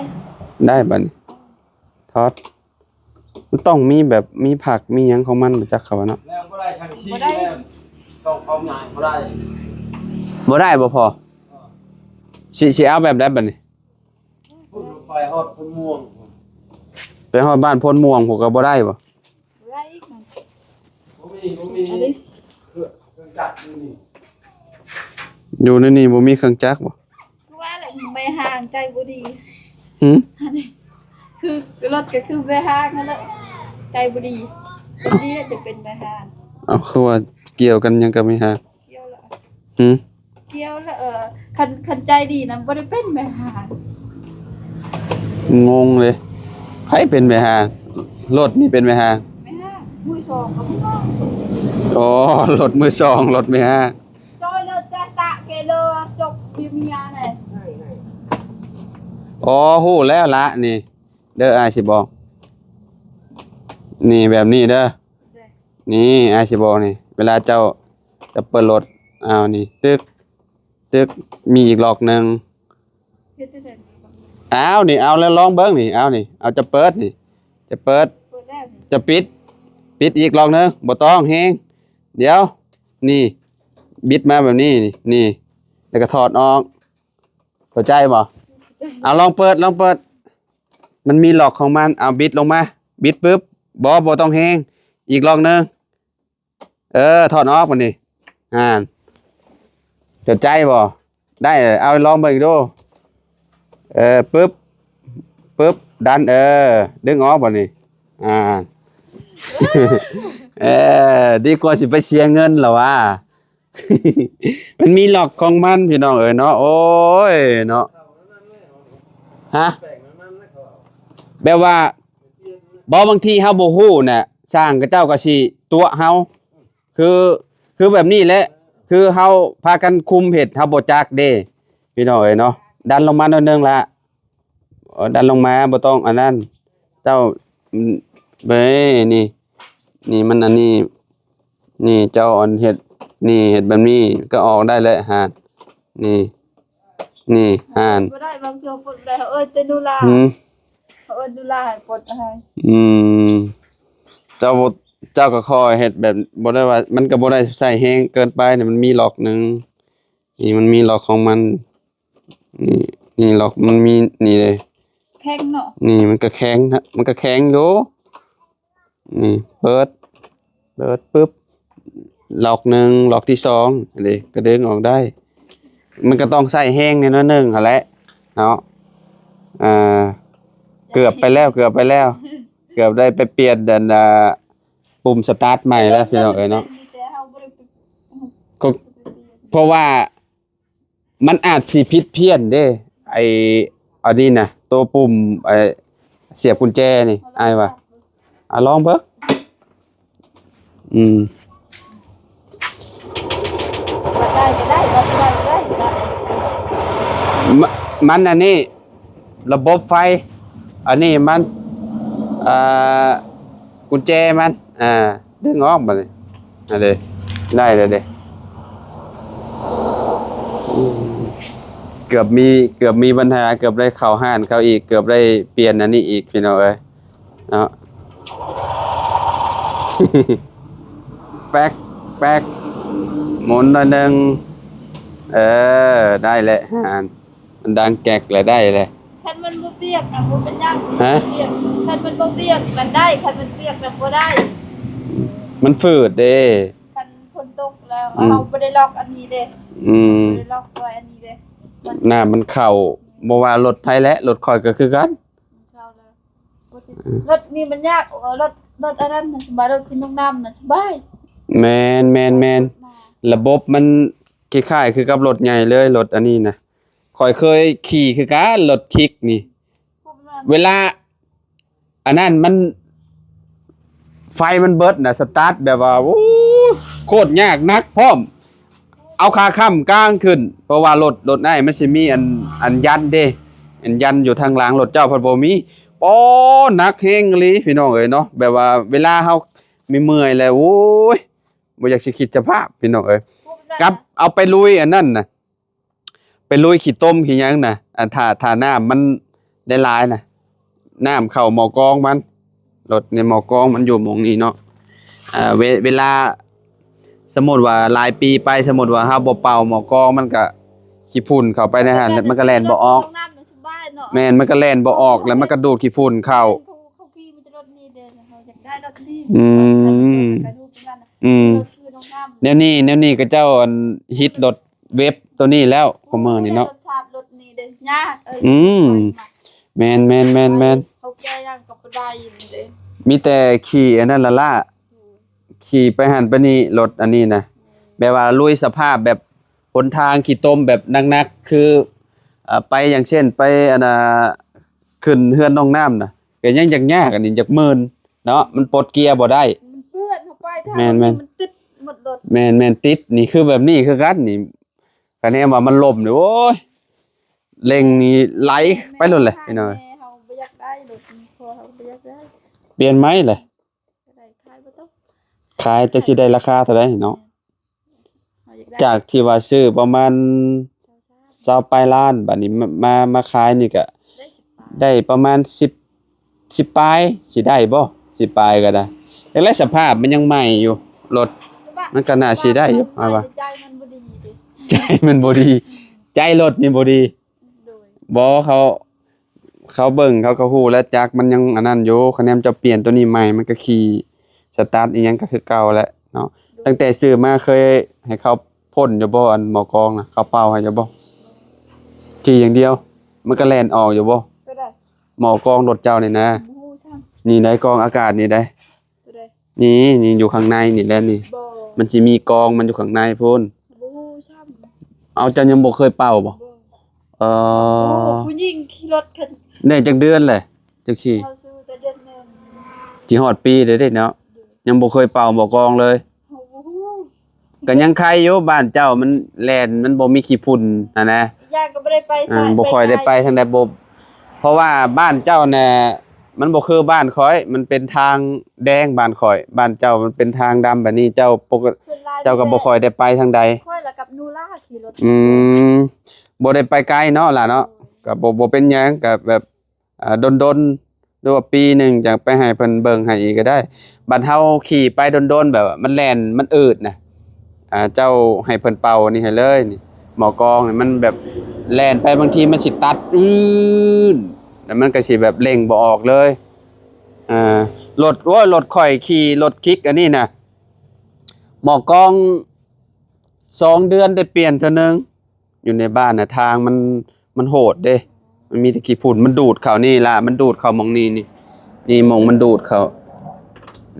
ໄດ້ບັດນີ້. ຖອດ ມັນຕ້ອງມີແບບ ມີຜັກ ມີຫຍັງຂອງມັນ ບໍ່ຈັກເຂົາວ່າເນາະ. ແລ້ວບໍ່ໄດ້ ຊ່າງຊີ້ ບໍ່ໄດ້ ແລ້ວຕ້ອງເອົາຫຍັງບໍ່ໄດ້. ບໍ່ໄດ້ບໍ່ພໍ? ເອີ ຊິ ຊິເອົາແບບໃດບັດນີ້? ພຸ້ນ ໄປຮອດໂພນມ່ວງ ໄປຮອດບ້ານໂພນມ່ວງພຸ້ນກໍບໍ່ໄດ້ບໍ່? ບໍ່ໄດ້ອີກ. ບໍ່ມີ ບໍ່ມີ ອັນນີ້ ເຄື່ອງ ເຄື່ອງຈັກຢູ່ນີ້ ຢູ່ໃນນີ້ບໍ່ມີເຄື່ອງຈັກບໍ່? ຄືວ່າແຫຼະ ແມ່ຮ້າງໃຈບໍ່ດີ. ຫື? ອັນນີ້ຄືລົດກໍຄືແມ່ຮ້າງນັ້ນແຫຼະ ໃຈບໍ່ດີ. ຄົນດີແຫຼະຈະເປັນແມ່ຮ້າງ. ເອົ້າ ຄືວ່າກ່ຽວກັນຫຍັງກັບແມ່ຮ້າງ? ກ່ຽວລະ ຫື? ກ່ຽວລະ ເອີ ຄັນ ຄັນໃຈດີນະບໍ່ໄດ້ເປັນແມ່ຮ້າງ. ງົງເລີຍ ໃຜເປັນແມ່ຮ້າງ? ລົດນີ້ເປັນແມ່ຮ້າງ? ແມ່ຮ້າງ ມືສອງກໍມີ. ໂອ້ ລົດມືສອງ ລົດແມ່ຮ້າງ. ໂອ້ ຮູ້ແລ້ວລະນີ້ ເດີ ອ້າຍຊິບອກ ນີ້ ແບບນີ້ເດີ. ນີ້ ອ້າຍຊິບອກນີ້ ເວລາເຈົ້າຈະເປີດລົດ ເອົານີ້ ຕຶກ ຕຶກ ມີອີກລັອກໜຶ່ງ. ເຮັດຈັ່ງໃດ? ອ້າວ ນີ້ ເອົາແລ້ວ ລອງເບິ່ງນີ້ ເອົານີ້ ເອົາ ຈະເປີດນີ້ ຈະເປີດ ເປີດແລ້ວນີ້ ຈະປິດ ປິດອີກລັອກໜຶ່ງ ບໍ່ຕ້ອງແຮງ. ດຽວ ນີ້ ບິດມາແບບນີ້ ນີ້ ນີ້ ແລ້ວກໍຖອດອອກ. ເຂົ້າໃຈບໍ່? ເອົາ ລອງເປີດ ລອງເປີດ. ມັນມີລັອກຂອງມັນ. ເອົາ ບິດລົງມາ ບິດປຶບ ບໍ່ ບໍ່ຕ້ອງແຮງ. ອີກລັອກໜຶ່ງ. ເອີ ຖອດອອກບາດນີ້. ອ່າ ເຂົ້າໃຈບໍ່? ໄດ້. ເອົາ ລອງເບິ່ງອີກດູ. ເອີ ປຶບ ປຶບ ດັນ. ເອີ ດຶງອອກບາດນີ້. ອ່າ ເອີ ດີກວ່າຊິໄປເສຍເງິນລະຫວາ. ມັນມີລັອກຂອງມັນ ພີ່ນ້ອງເອີຍເນາະ. ໂອ້ຍເນາະ. ຮະ? ແບບວ່າ ບໍ່ ບາງທີເຮົາບໍ່ຮູ້ນະ ຊ່າງເຂົາເຈົ້າກໍຊິຕົວະເຮົາ. ຄື ຄືແບບນີ້ແຫຼະ ຄືເຮົາພາກັນຄຸມເຮັດ ເຮົາບໍ່ຈັກເດ້ ພີ່ນ້ອງເອີຍເນາະ. ດັນລົງມາໜ້ອຍໜຶ່ງລະ. ເອີ ດັນລົງມາ ບໍ່ຕ້ອງອັນນັ້ນ. ເຈົ້າ ເອີ ນີ້ ນີ້ມັນອັນນີ້ ນີ້ເຈົ້າອັນເຮັດ ນີ້ເຮັດແບບນີ້ກໍອອກໄດ້ແຫຼະ. ຫານ ນີ້ ນີ້ ຫານ ບໍ່ໄດ້. ບາງເທື່ອເພິ່ນໄດ້ ເຮົາເອີ້ນແຕ່ນູລາ. ຫືມ? ເຮົາເອີ້ນນູລາໃຫ້ປົດໃຫ້. ອືມ ເຈົ້າ ເຈົ້າກໍຄ່ອຍເຮັດແບບ ບໍ່ໄດ້ວ່າ ມັນກໍບໍ່ໄດ້ໃຊ້ແຮງເກີນໄປນະ. ມັນມີລັອກໜຶ່ງ ນີ້ ມັນມີລັອກຂອງມັນ. ນີ້ ນີ້ລັອກມັນມີນີ້ເດ້ ແຂງເນາະ. ນີ້ມັນກໍແຂງນະ ມັນກໍແຂງຢູ່. ນີ້ເປີດ ເປີດປຶບ ລັອກໜຶ່ງ ລັອກທີສອງເດ້ ກະດຶງອອກໄດ້. ມັນກໍຕ້ອງໃຊ້ແຮງແດ່ໜ້ອຍໜຶ່ງຫັ້ນແຫຼະເນາະ. ອ່າ ເກືອບໄປແລ້ວ ເກືອບໄປແລ້ວ ເກືອບໄດ້ໄປປ່ຽນອັນ ອ່າ ປຸ່ມສະຕາດໃໝ່ແລ້ວ ພີ່ນ້ອງເອີຍເນາະ. ເພາະວ່າ ມັນອາດຊິຜິດພຽນເດ້ ໄອ້ອັນນີ້ນະ ໂຕປຸ່ມ ໄອ້ສຽບກຸນແຈນີ້ ອ້າຍວ່າ. ອ່ະ ລອງເບິ່ງ. ອືມ ໄດ້ກໍໄດ້ ບໍ່ໄດ້ກໍໄດ້ ມັນອັນນີ້ ລະບົບໄຟ ອັນນີ້ມັນ ອ່າ ກຸນແຈມັນ ອ່າ ດຶງອອກບາດນີ້. ອັນເດ ໄດ້ແລ້ວເດ. ອືມ ເກືອບມີ ເກືອບມີບັນຫາ ເກືອບໄດ້ເຂົ້າຮ້ານເຂົາອີກ ເກືອບໄດ້ປ່ຽນອັນນີ້ອີກ ພີ່ນ້ອງເອີຍເນາະ. ແປັກ ແປັກ ໝູນໜ້ອຍໜຶ່ງ. ເອີ ໄດ້ແລ້ວ ຫານ ມັນດັງແກກແລ້ວ ໄດ້ແລ້ວ. ຄັນມັນບໍ່ປຽກນະ ບໍ່ເປັນຫຍັງ. ຮະ? ປຽກ ຄັນມັນບໍ່ປຽກມັນໄດ້ ຄັນມັນປຽກນະບໍ່ໄດ້. ມັນຝືດເດ້. ຄັນຝົນຕົກແລ້ວ ອືມ ເຮົາບໍ່ໄດ້ລັອກອັນນີ້ເດ້. ອືມ ບໍ່ໄດ້ລັອກໄວ້ອັນນີ້ເດ້. ມັນ ນ້ຳມັນເຂົ້າ ບໍ່ວ່າລົດໃຜແຫຼະ ລົດຂ້ອຍກໍຄືກັນ ເຂົ້າແລ້ວ. ອືມ ລົດນີ້ມັນຍາກ ເອີ ລົດ ລົດອັນນັ້ນນະສະບາຍ ລົດຂຶ້ນລົງນ້ຳນະສະບາຍ. ແມ່ນໆໆ ລະບົບມັນຄ້າຍໆຄືກັບລົດໃຫຍ່ເລີຍ ລົດອັນນີ້ນະ. ຂ້ອຍເຄີຍຂີ່ຄືກັນ ລົດຄິກນີ້ ເວລາ ອັນນັ້ນມັນ ໄຟມັນເບິດນະ ສະຕາດແບບວ່າ ໂອ້ ໂຄດຍາກ ໜັກພ້ອມ ເອົາຂາຄ້ຳກາງຂຶ້ນ ເພາະວ່າລົດ ລົດອ້າຍມັນຊິມີອັນ ອັນຢັນເດ້ ອັນຢັນຢູ່ທາງຫຼັງ ລົດເຈົ້າພັດບໍ່ມີ. ໂອ້ ໜັກແຮງອີ່ຫຼີ ພີ່ນ້ອງເອີຍເນາະ. ແບບວ່າເວລາເຮົາເມື່ອຍໆແລ້ວ ໂອ້ຍ ບໍ່ຢາກຊິຄິດສະພາບ ພີ່ນ້ອງເອີຍ. ກັບເອົາໄປລຸຍອັນນັ້ນນະ ໄປລຸຍຂີ້ຕົມຂີ້ຫຍັງນະ ອັນ ຖ້າ ຖ້ານ້ຳມັນໄດ້ຫຼາຍນະ ນ້ຳເຂົ້າໝໍ້ກອງມັນ ລົດໃນໝໍ້ກອງມັນຢູ່ໝ່ອງນີ້ເນາະ. ເອີ ເວ ເວລາ ສົມມຸດວ່າຫຼາຍປີໄປ ສົມມຸດວ່າເຮົາບໍ່ເປົ່າໝໍ້ກອງ ມັນກະ ຂີ້ຝຸ່ນເຂົ້າໄປໃນຫັ້ນ ມັນກະແລ່ນບໍ່ອອກ. ແມ່ນ ມັນກະແລ່ນບໍ່ອອກ ແລ້ວມັນກະດູດຂີ້ຝຸ່ນເຂົ້າ. ອືມ ອືມ ແນວນີ້ ແນວນີ້ເຂົາເຈົ້າ ອັນ ຮິດລົດ ເວັບໂຕນີ້ແລ້ວ ຄູ່ມື້ນີ້ເນາະ. ລົດຊາດລົດນີ້ເດ້ຍາກ. ເອີ ອືມ ມັນ ແມ່ນໆໆໆ ເຂົາແກ່ຫຍັງກໍບໍ່ໄດ້ຢູ່ນີ້ເດ້. ມີແຕ່ຂີ່ອັນນັ້ນລະລະ ອືມ ຂີ່ໄປຫັ້ນໄປນີ້ ລົດອັນນີ້ນະ. ແມ່ນ ແບບວ່າລຸຍສະພາບແບບຫົນທາງຂີ້ຕົມແບບໜັກໆ ຄື ເອີ ໄປ ຢ່າງເຊັ່ນ ໄປ ອັນນ່າ ຂຶ້ນເຮືອນນ້ອງນ້ຳນະ ກໍຍັງຍາກໆ ອັນນີ້ຢາກມື່ນ ເນາະ ມັນປົດເກຍບໍ່ໄດ້. ມັນເປື້ອນເຂົ້າໄປ ຖ້າ ແມ່ນໆ ມັນຕິດໝົດລົດ. ແມ່ນໆ ຕິດນີ້ ຄືແບບນີ້ຄືກັນນີ້ ຄັນແນມວ່າມັນລົ້ມນີ້ ໂອ້ຍ ເລັ່ງນີ້ໄຫຼໄປໂລດແຫຼະ ແມ່ນ ພີ່ນ້ອງ. ແມ່ເຮົາບໍ່ຢາກໄດ້ລົດນີ້ ພໍ່ເຮົາບໍ່ຢາກໄດ້ ປ່ຽນໃໝ່ແຫຼະ. ຂາຍບໍ່ຕົກ ຂາຍ ຈັກຊິໄດ້ລາຄາເທົ່າໃດເນາະ. ເຮົາຢາກໄດ້ ຈາກທີ່ວ່າຊື້ປະມານ ຊາວປາຍລ້ານ ບາດນີ້ມາ ມາ ມາຂາຍນີ້ກະໄດ້ປະມານສິບ ສິບປາຍ ຊິໄດ້ບໍ່? ສິບປາຍກໍໄດ້. ຈັ່ງໃດສະພາບມັນຍັງໃໝ່ຢູ່ ລົດ ມັນກໍໜ້າຊິໄດ້ຢູ່ ເອົາວ່າ ໃຈມັນບໍ່ດີເດ້ ໃຈມັນບໍ່ດີ ໃຈລົດນີ້ບໍ່ດີ. ໂດຍ ບໍ່ ເຂົາ ເຂົາເບິ່ງ ເຂົາກໍຮູ້ແລ້ວ ຈັກມັນຍັງອັນນັ້ນຢູ່. ຄະແນນເຈົ້າປ່ຽນໂຕນີ້ໃໝ່ ມັນກໍຂີ່ສະຕາດອີ່ຫຍັງກໍຄືເກົ່າແຫຼະເນາະ. ໂດຍ ຕັ້ງແຕ່ຊື້ມາເຄີຍໃຫ້ເຂົາພົ່ນຢູ່ບໍ່? ອັນໝໍ້ກອງນະ ເຂົາເປົ່າໃຫ້ຢູ່ບໍ່? ຂີ່ຢ່າງດຽວ ມັນກໍແລ່ນອອກຢູ່ບໍ່? ໂຕໃດ? ໝໍ້ກອງລົດເຈົ້ານີ້ນະ. ບໍ່ຮູ້ຊ້ຳ. ນີ້ໄດ໋ ກອງອາກາດນີ້ໄດ໋. ໂຕໃດ? ນີ້ ນີ້ຢູ່ຂ້າງໃນນີ້ແຫຼະນີ້. ບໍ່ ມັນຊິມີກອງມັນຢູ່ຂ້າງໃນພຸ້ນ. ບໍ່ຮູ້ຊ້ຳ. ເອົາ ເຈົ້າຍັງບໍ່ເຄີຍເປົ່າບໍ່? ບໍ່. ເອີ ໂອ້ ຜູ້ຍິງຂີ່ລົດຄັນ ໄດ້ຈັກເດືອນແຫຼະເຈົ້າຂີ່? ເຮົາຊື້ແຕ່ເດືອນໜຶ່ງ. ຊິຮອດປີແລ້ວເດ້ເນາະ. ໂດຍ ຍັງບໍ່ເຄີຍເປົ່າໝໍ້ກອງເລີຍ. ເຮົາບໍ່ຮູ້. ກໍຍັງໄຄຢູ່ ບ້ານເຈົ້າມັນແລ່ນ ມັນບໍ່ມີຂີ້ຝຸ່ນຫັ້ນນະ. ຢ່າງກໍບໍ່ໄດ້ໄປ ອ່າ ສາຍ ບໍ່ຄ່ອຍໄດ້ໄປ ໄປທາງໃດ ບໍ່ ເພາະວ່າບ້ານເຈົ້ານະ ມັນບໍ່ຄືບ້ານຂ້ອຍ ມັນເປັນທາງແດງບ້ານຂ້ອຍ. ບ້ານເຈົ້າມັນເປັນທາງດຳແບບນີ້ ເຈົ້າປົກກະ ເພິ່ນລາຍ ເຈົ້າກໍບໍ່ຄ່ອຍໄດ້ໄປທາງໃດ. ຂ້ອຍລະກັບນູລາຂີ່ລົດ. ອືມ ບໍ່ໄດ້ໄປໄກເນາະຫຼ້າເນາະ. ໂດຍ ກໍບໍ່ ບໍ່ເປັນຫຍັງ ກໍແບບ ອ່າ ດົນໆ ຫຼືວ່າປີໜຶ່ງຈັ່ງໄປໃຫ້ເພິ່ນເບິ່ງໃຫ້ອີກກໍໄດ້. ບັດເຮົາຂີ່ໄປດົນໆ ແບບວ່າມັນແລ່ນ ມັນອືດນະ ອ່າ ເຈົ້າໃຫ້ເພິ່ນເປົ່ານີ້ໃຫ້ເລີຍນີ້. ໝໍ້ກອງນີ້ມັນແບບແລ່ນໄປ ບາງທີມັນຊິຕັດ ອືດ ແລ້ວມັນກໍຊິແບບເລັ່ງບໍ່ອອກເລີຍ. ອ່າ ລົດ ໂອ້ຍ ລົດຂ້ອຍຂີ່ລົດຄິກອັນນີ້ນະ ໝໍ້ກອງສອງເດືອນໄດ້ປ່ຽນເທື່ອໜຶ່ງ. ຢູ່ໃນບ້ານນະ ທາງມັນ ມັນໂຫດເດ້ ມັນມີແຕ່ຂີ້ຝຸ່ນ ມັນດູດເຂົ້ານີ້ລະ ມັນດູດເຂົ້າໝ່ອງນີ້ນີ້ ນີ້ໝ່ອງມັນດູດເຂົ້າ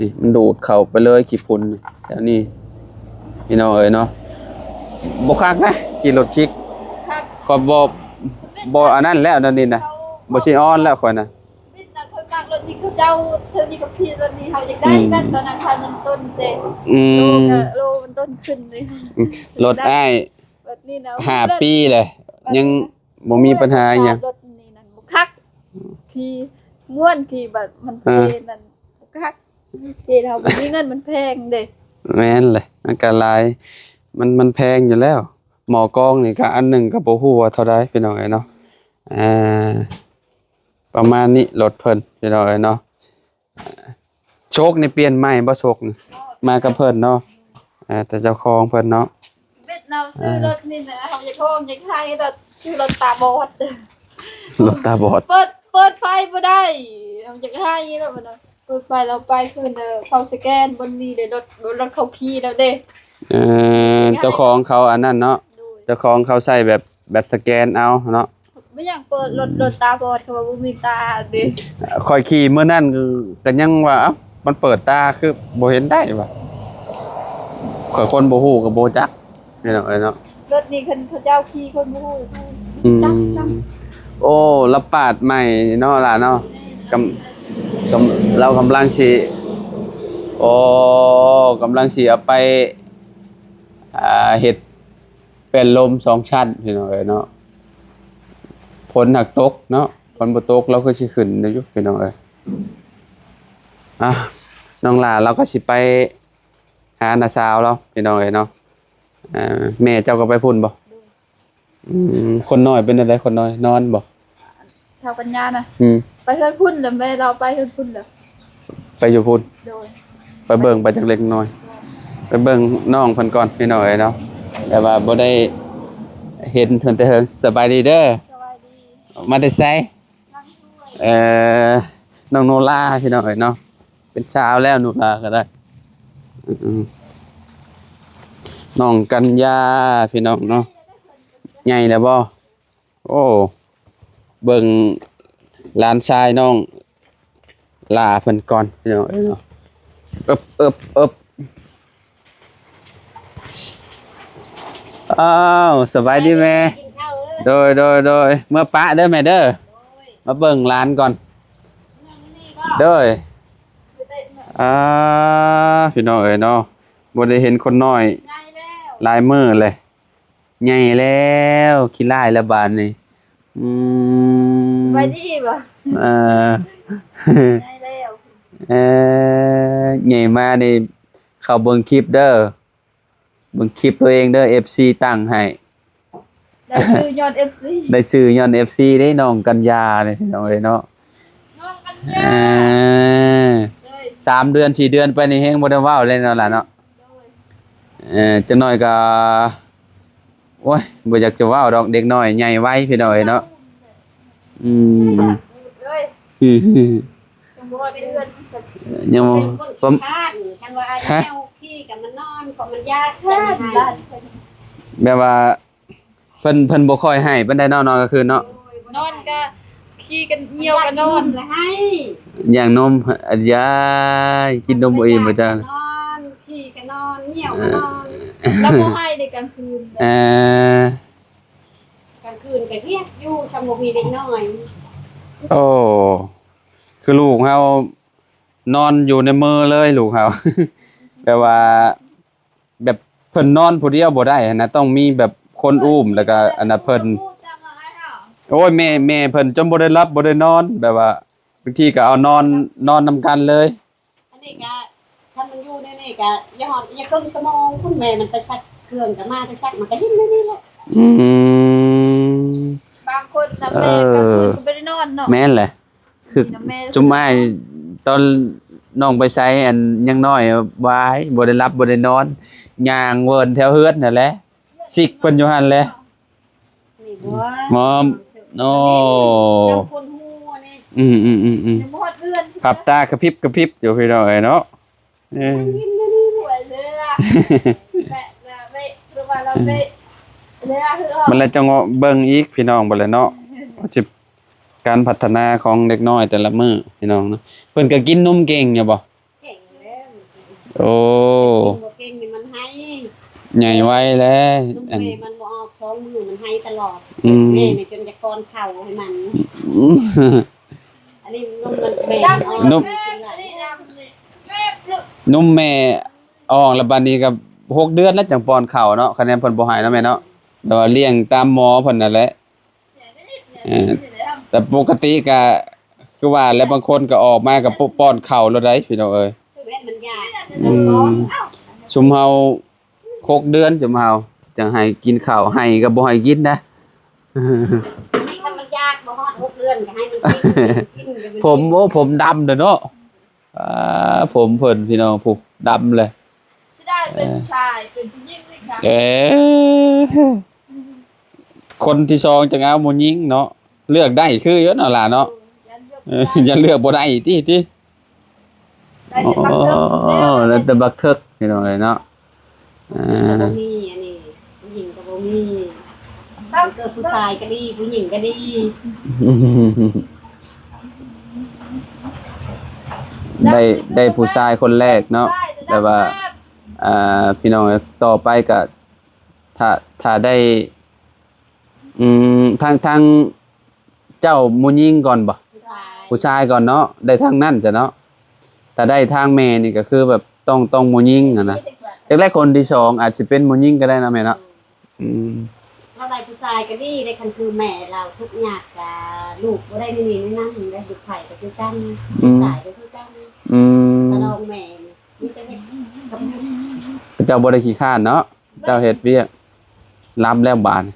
ນີ້ມັນດູດເຂົ້າໄປເລີຍຂີ້ຝຸ່ນນີ້ ແຖວນີ້ ພີ່ນ້ອງເອີຍເນາະ. ບໍ່ຄັກນະ ຂີ່ລົດຄິກ ຄັກ ຂ້ອຍບໍ່ ບໍ່ອັນນັ້ນແລ້ວ ດຽວນີ້ນະ ບໍ່ຊິອອນແລ້ວຂ້ອຍນະ. ວິນນະ ຂ້ອຍມັກລົດນີ້ ເຂົາເຈົ້າ ເທື່ອນີ້ກໍຂີ່ລົດນີ້ ເຮົາຢາກໄດ້ ອືມ ກັນ ຕອນນັ້ນຂາຍມັນຕົ້ນເດ້ ອືມ ໂລ ໂລມັນຕົ້ນຂຶ້ນເດ້ ອືມ ລົດອ້າຍ ແບບນີ້ນະ ຫ້າປີແລ້ວ ຍັງບໍ່ມີບັນຫາຫຍັງ ລົດນີ້ນັ້ນບໍ່ຄັກ ຂີ່ມ່ວນ ຂີ່ແບບມັນເພນັ້ນ ເອີ ບໍ່ຄັກ ເພເຮົາບໍ່ມີເງິນ ມັນແພງເດ້. ແມ່ນແຫຼະ ມັນກໍຫຼາຍ ມັນ ມັນແພງຢູ່ແລ້ວ. ໝໍ້ກອງນີ້ກໍອັນໜຶ່ງກໍບໍ່ຮູ້ວ່າເທົ່າໃດ ພີ່ນ້ອງເອີຍເນາະ ອ່າ ປະມານນີ້ລົດເພິ່ນ ພີ່ນ້ອງເອີຍເນາະ. ໂຊກນີ້ປ່ຽນໃໝ່ບໍ່ ໂຊກນີ້ ມາກັບເພິ່ນເນາະ ອ່າ ແຕ່ເຈົ້າຂອງເພິ່ນເນາະ. ເວດນາມຊື້ລົດນີ້ນະ ເຮົາຢາກຮ້ອງຢາກໄຫ້ ລົດ ຊື້ລົດຕາບອດ ລົດຕາບອດ ເປີດ ເປີດໄຟບໍ່ໄດ້ ເຮົາຢາກໄຫ້ແລ້ວບັດນັ້ນ ເປີດໄຟແລ້ວໄປຄືນ ເອີ ເຂົາສະແກນ ບ່ອນນີ້ເດ້ ລົດ ລົດເຂົາຂີ່ແລ້ວເດ້. ເອີ ເຈົ້າຂອງເຂົາອັນນັ້ນເນາະ ໂດຍ ເຈົ້າຂອງເຂົາໃຊ້ແບບ ແບບສະແກນເອົາເນາະ. ບໍ່ຫຍັງເປີດລົດ ລົດຕາບອດ ເຂົາວ່າບໍ່ມີຕາເດ້. ຂ້ອຍຂີ່ມື້ນັ້ນກໍຍັງວ່າ ເອົ້າ ມັນເປີດຕາຄືບໍ່ເຫັນໄດ້ວ່າ ຂ້ອຍຄົນບໍ່ຮູ້ກໍບໍ່ຈັກ ພີ່ນ້ອງເອີຍເນາະ. ລົດນີ້ຄັນເຂົາເຈົ້າຂີ່ຄົນບໍ່ຮູ້ ອືມ ຈັກຊ້ຳ. ໂອ້ ລະປາດໃໝ່ເນາະຫຼ້າເນາະ ກຳ ກຳ ລາວກຳລັງຊິ ໂອ້ ກຳລັງຊິເອົາໄປ ອ່າ ເຮັດ ແປ້ນລົມສອງຊັ້ນ ພີ່ນ້ອງເອີຍເນາະ. ຝົນຫາກຕົກເນາະ ຝົນບໍ່ຕົກລາວຄືຊິຂຶ້ນໄດ້ຢູ່ ພີ່ນ້ອງເອີຍ. ອ່ະ ນ້ອງຫຼ້າລາວກໍຊິໄປຫານ້າສາວລາວ ພີ່ນ້ອງເອີຍເນາະ. ອ່າ ແມ່ເຈົ້າກໍໄປພຸ້ນບໍ່? ໂດຍ. ອືມ ຄົນນ້ອຍເປັນແນວໃດ? ຄົນນ້ອຍນອນບໍ່? ທ້າວກັນຍານະ ອືມ ໄປເຮືອນພຸ້ນແລ້ວ ແມ່ລາວໄປເຮືອນພຸ້ນແລ້ວ ໄປຢູ່ພຸ້ນ. ໂດຍ. ໄປເບິ່ງ ໄປຈັກເລັກນ້ອຍ ໂດຍ ໄປເບິ່ງນ້ອງເພິ່ນກ່ອນ ພີ່ນ້ອງເອີຍເນາະ. ແຕ່ວ່າບໍ່ໄດ້ເຫັນເພິ່ນແຕ່ເຫິງ. ສະບາຍດີເດີ. ສະບາຍດີ. ມາແຕ່ໃສ? ເອີ ນ້ອງໂນລາ ພີ່ນ້ອງເອີຍເນາະ ເປັນສາວແລ້ວໂນລາກໍໄດ້. ອືມ ນ້ອງກັນຍາ ພີ່ນ້ອງເນາະ ໃຫຍ່ແລ້ວບໍ່? ໂອ້ ເບິ່ງຫຼານຊາຍນ້ອງຫຼ້າເພິ່ນກ່ອນ ພີ່ນ້ອງເອີຍເນາະ. ເອິບ ເອິບ ເອິບ ອ້າວ ສະບາຍດີແມ່. ກິນເຂົ້າເດີ. ໂດຍ ໂດຍ ໂດຍ ເມືອປະເດີແມ່ເດີ. ໂດຍ. ມາເບິ່ງຫຼານກ່ອນ. ເມືອມື້ນີ້ບໍ່? ໂດຍ. ອ່າ ພີ່ນ້ອງເອີຍເນາະ ບໍ່ໄດ້ເຫັນຄົນນ້ອຍ ໃຫຍ່ແລ້ວ ຫຼາຍມື້ເລີຍ. ໃຫຍ່ແລ້ວ ຂີ້ຮ້າຍແລ້ວບາດນີ້. ອືມ ສະບາຍດີບໍ່? ເອີ ໃຫຍ່ແລ້ວ ເອີ ໃຫຍ່ມານີ້ເຂົ້າເບິ່ງຄລິບເດີ ເບິ່ງຄລິບຕົວເອງເດີ ເອັຟຊີຕັ້ງໃຫ້. ໃ ໄດ້ຊື່ຍ້ອນເອັຟຊີ ໄດ້ຊື່ຍ້ອນເອັຟຊີເດ້ ນ້ອງກັນຍານີ້ ພີ່ນ້ອງເອີຍເນາະ. ນ້ອງກັນຍາ ເອີ ໂດຍ ສາມເດືອນສີ່ເດືອນໄປນີ້ແຮງບໍ່ໄດ້ເວົ້າເລີຍເນາະຫຼານເນາະ. ໂດຍ ເອີ ຈັກໜ້ອຍກໍ ໂອ້ຍ ບໍ່ຢາກຈະເວົ້າດອກ ເດັກນ້ອຍໃຫຍ່ໄວ ພີ່ນ້ອງເອີຍເນາະ. ອືມ ໂດຍ ອືມ ຍັງບໍ່ຮອດເດືອນ ຍັງບໍ່ ເປັນຄົນຂີ້ຄ້ານ ຄັນວ່າ ຮະ ແນວຂີ້ກໍມັນນອນ ເພາະມັນຢາກ ແບບວ່າ ເພິ່ນ ເພິ່ນບໍ່ຄ່ອຍໃຫ້ປານໃດເນາະ ນອນກາງຄືນເນາະ. ນອນກໍຂີ້ກັນ ຍ່ຽວກໍນອນ ຢາກນົມ ອາຍາຍ ກິນນົມບໍ່ອີ່ມບໍ່ຈັກ ນອນ ຂີ້ກໍນອນ ຍ່ຽວກໍນອນ ເອີ ແລ້ວບໍ່ໃຫ້ໃນກາງຄືນ. ເອີ ກາງຄືນກໍຮຽກຢູ່ ຊ່ຳບໍ່ມີເດັກນ້ອຍ. ໂອ້ ຄືລູກເຮົານອນຢູ່ໃນມືເລີຍ ລູກເຮົາ ແບບວ່າ ແບບເພິ່ນນອນຜູ້ດຽວບໍ່ໄດ້ຫັ້ນນະ ຕ້ອງມີແບບຄົນອຸ້ມ ແລ້ວກໍອັນນະເພິ່ນ ໂອ້ຍ ແມ່ ແມ່ເພິ່ນຈົນບໍ່ໄດ້ຫຼັບບໍ່ໄດ້ນອນ ແບບວ່າບາງທີກໍເອົານອນ ນອນນຳກັນເລີຍ. ອັນນີ້ກໍ ຄັນມັນຢູ່ໃນນີ້ກໍຢ່າຮອດ ຢ່າເຄິ່ງຊົ່ວໂມງ ຄຸນແມ່ມັນໄປຊັກເຄື່ອງກໍມາ ໄປຊັກມັນກໍເຫັນໃນນີ້ແຫຼະ. ອືມ ບາງຄົນນະ ເອີ ແມ່ກາງຄືນກໍບໍ່ໄດ້ນອນເນາະ. ແມ່ນແຫຼະ. ຄືຈຸມອ້າຍຕອນນ້ອງໄປໃສ ອັນຍັງນ້ອຍ ວາຍ ບໍ່ໄດ້ຫຼັບບໍ່ໄດ້ນອນ ຍ່າງເວີນແຖວເຮືອນຫັ້ນແຫຼະ ຊິກເພິ່ນຢູ່ຫັ້ນແຫຼະ. ນີ້ບໍ່ ມອມ ໂອ້ ຊ່ຳຄົນຮູ້ນີ້ ອືມໆໆໆ ຍັງບໍ່ຮອດເຮືອນ ພັບຕາກະພິບກະພິບຢູ່ ພີ່ນ້ອງເອີຍເນາະ. ເອີ ມັນລະຈັ່ງເບິ່ງອີກ ພີ່ນ້ອງ ບັດແລ້ວເນາະ ວ່າຊິ ການພັດທະນາຂອງເດັກນ້ອຍແຕ່ລະມື້ ພີ່ນ້ອງເນາະ. ເພິ່ນກໍກິນນົມເກັ່ງຢູ່ບໍ່? ເກັ່ງແລ້ວ. ໂອ້ ກິນບໍ່ເກັ່ງນີ້ມັນໄຫ້ ໃຫຍ່ໄວແລ້ວ. ນົມແມ່ມັນບໍ່ອອກ ສອງມື້ມັນໄຫ້ຕະຫຼອດ. ອືມ ແມ່ນີ້ຈົນຈະປ້ອນເຂົ້າໃຫ້ມັນ. ອືມ ອັນນີ້ນົມມັນແມ່ ນົມ ອັນນີ້ ນົມແມ່ອອກແລ້ວ ບັດນີ້ກໍຫົກເດືອນແລ້ວຈັ່ງປ້ອນເຂົ້າເນາະ. ຄະແນນເພິ່ນບໍ່ໃຫ້ເນາະແມ່ເນາະ ແຕ່ວ່າລ້ຽງຕາມໝໍເພິ່ນນັ້ນແຫຼະ. ເອີ ແຕ່ປົກກະຕິກະຄືວ່າແຫຼະ ບາງຄົນກໍອອກມາກໍປ້ອນເຂົ້າໂລດໃດ໋ ພີ່ນ້ອງເອີຍ. ແມ່ນມັນຢາກ ອືມ ຊຸມເຮົາຫົກເດືອນ ຊຸມເຮົາຈັ່ງໃຫ້ກິນເຂົ້າ ໃຫ້ກໍບໍ່ໃຫ້ກິນນະ. ອັນນີ້ຄັນມັນຢາກບໍ່ຮອດຫົກເດືອນກໍໃຫ້ມັນກິນ ກິນກໍມັນ ຜົມ ໂອ້ ຜົມດຳເດ້ເນາະ. ອ່າ ຜົມເພິ່ນ ພີ່ນ້ອງ ຜູ້ດຳເລີຍ. ຊິໄດ້ເປັນຜູ້ຊາຍ ເປັນຜູ້ຍິງນີ້ຄ່ະ. ເອີ ຄົນທີສອງຈັ່ງເອົາຜູ້ຍິງເນາະ ເລືອກໄດ້ຄືຢູ່ເນາະຫຼານເນາະ. ເອີ ຢ້ານເລືອກບໍ່ໄດ້ຕິ ຕິ ໄດ້ແຕ່ບັກເຖິກ ອໍ ແລ້ວແຕ່ບັກເຖິກ ພີ່ນ້ອງເອີຍເນາະ. ອ່າ ບໍ່ມີ ອັນນີ້ຜູ້ຍິງກໍບໍ່ມີ ເກີດຜູ້ຊາຍກໍດີ ຜູ້ຍິງກໍດີ. ໄດ້ ໄດ້ຜູ້ຊາຍຄົນແລກເນາະ ແຕ່ວ່າ ອ່າ ພີ່ນ້ອງເອີຍ ຕໍ່ໄປກໍ ຖ້າ ຖ້າໄດ້ ອືມ ທາງ ທາງເຈົ້າຜູ້ຍິງກ່ອນບໍ່? ຜູ້ຊາຍ ຜູ້ຊາຍກ່ອນເນາະ ໄດ້ທາງນັ້ນຊະເນາະ. ຖ້າໄດ້ທາງແມ່ນີ້ກໍຄືແບບຕ້ອງ ຕ້ອງຜູ້ຍິງຫັ້ນນະ. ຈັກແລະຄົນທີສອງອາດຊິເປັນຜູ້ຍິງກໍໄດ້ເນາະແມ່ເນາະ. ອືມ ລາວໄດ້ຜູ້ຊາຍກໍດີເດ້ ຄັນຄືແມ່ລາວທຸກຍາກກະລູກບໍ່ໄດ້ແນວນີ້ແນວນັ້ນ ໄດ້ລູກໄຜກໍຄືກັນ ອືມ ຕາຍກໍຄືກັນ. ອືມ ຕາລອງແມ່ນີ້ມີແຕ່ເຮັດກັບ ເຈົ້າບໍ່ໄດ້ຂີ້ຄ້ານເນາະ ເຈົ້າເຮັດວຽກ ລຳແລ້ວບາດນີ້.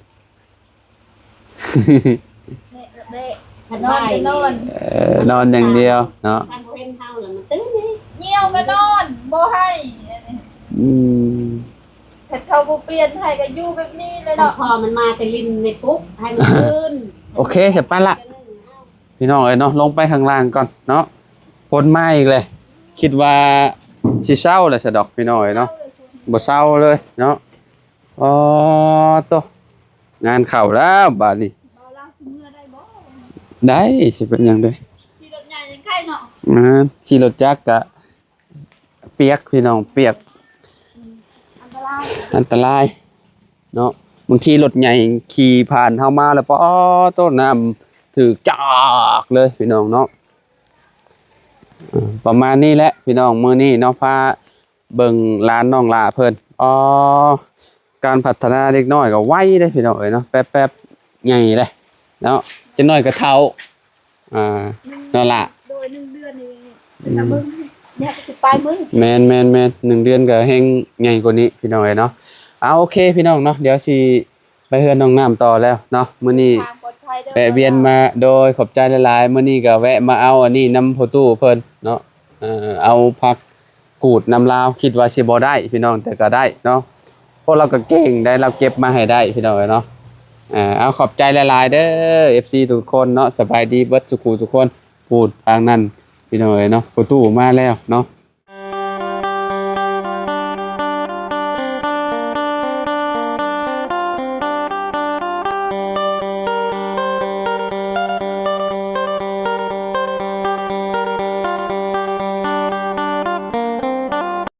ເບະ ນອນ ນອນ ເອີ ນອນຢ່າງດຽວເນາະ. ຄັນບໍ່ເຫັນເຮົາລະມັນຕື່ນເດ້ ຍ່ຽວກໍນອນ ບໍ່ໃຫ້. ອືມ ຄັນເຂົາບໍ່ປ່ຽນໃຫ້ກໍຢູ່ແບບນີ້ແຫຼະເນາະ. ພໍ່ມັນມາແຕ່ຫຼິ້ນໃນປຸກໃຫ້ມັນຕື່ນ. ໂອເຄ ສະ ໄປລະ ພີ່ນ້ອງເອີຍເນາະ. ລົງໄປຂ້າງລ່າງກ່ອນເນາະ ຝົນມາອີກເລີຍ. ຄິດວ່າຊິເຊົາແລ້ວຊະດອກ ພີ່ນ້ອງເອີຍເນາະ ບໍ່ເຊົາເລີຍເນາະ. ອໍ ໂຕ ງານເຂົ້າແລ້ວບາດນີ້. ເບົາລາວຊິເມືອໄດ້ບໍ່? ໄດ້ ຊິເປັນຫຍັງເດ້. ຂີ່ລົດໃຫຍ່ຍັງໄຄເນາະ. ແມ່ນ ຂີ່ລົດຈັກກະປຽກ ພີ່ນ້ອງ ປຽກ. ອືມ ອັນຕະລາຍ ອັນຕະລາຍເນາະ. ບາງທີລົດໃຫຍ່ຂີ່ຜ່ານເຮົາມາແລ້ວ ປະ ໂຕ ນ້ຳຖືກຈາກເລີຍ ພີ່ນ້ອງເນາະ. ເອີ ປະມານນີ້ແຫຼະ ພີ່ນ້ອງ ມື້ນີ້ເນາະ ພາ ເບິ່ງຫຼານນ້ອງຫຼ້າເພິ່ນ. ອໍ ການພັດທະນາເດັກນ້ອຍກໍໄວເດ້ພີ່ນ້ອງເອີຍເນາະ ແປັບໆໃຫຍ່ເດ້ເນາະ ຈັກໜ້ອຍກໍເຖົ້າ. ອ່າ ໜຶ່ງ ນັ້ນລະ ໂດຍ ໜຶ່ງເດືອນນີ້ ອືມ ເປັນຕາເບິ່ງ ແມ່ນ ແມ່ນ ແມ່ນ ໜຶ່ງເດືອນກໍແຮງໃຫຍ່ກວ່ານີ້ພີ່ນ້ອງເອີຍເນາະ. ເອົາ ໂອເຄ ພີ່ນ້ອງເນາະ ດຽວຊິ ໄປເຮືອນນ້ອງນ້ຳຕໍ່ແລ້ວເນາະ ມື້ນີ້ ເດີນທາງປອດໄພເດີ ແວະວຽນມາ ໂດຍ ຂອບໃຈຫຼາຍໆ ມື້ນີ້ກໍແວະມາເອົາອັນນີ້ນຳພໍ່ຕູ້ເພິ່ນເນາະ ເອີ ເອົາຜັກກູດນຳລາວ ຄິດວ່າຊິບໍ່ໄດ້ພີ່ນ້ອງ ແຕ່ກໍໄດ້ເນາະ ພວກລາວກໍເກັ່ງໄດ໋ ລາວເກັບມາໃຫ້ໄດ້ພີ່ນ້ອງເອີຍເນາະ ເອີ ເອົາ ຂອບໃຈຫຼາຍໆເດີ ເອັຟຊີ ທຸກຄົນເນາະ ສະບາຍດີເບິດສູ່ຜູ້ສູ່ຄົນ ພູດທາງນັ້ນພີ່ນ້ອງເອີຍເນາະ ພໍ່ຕູ້ມາແລ້ວເນາະ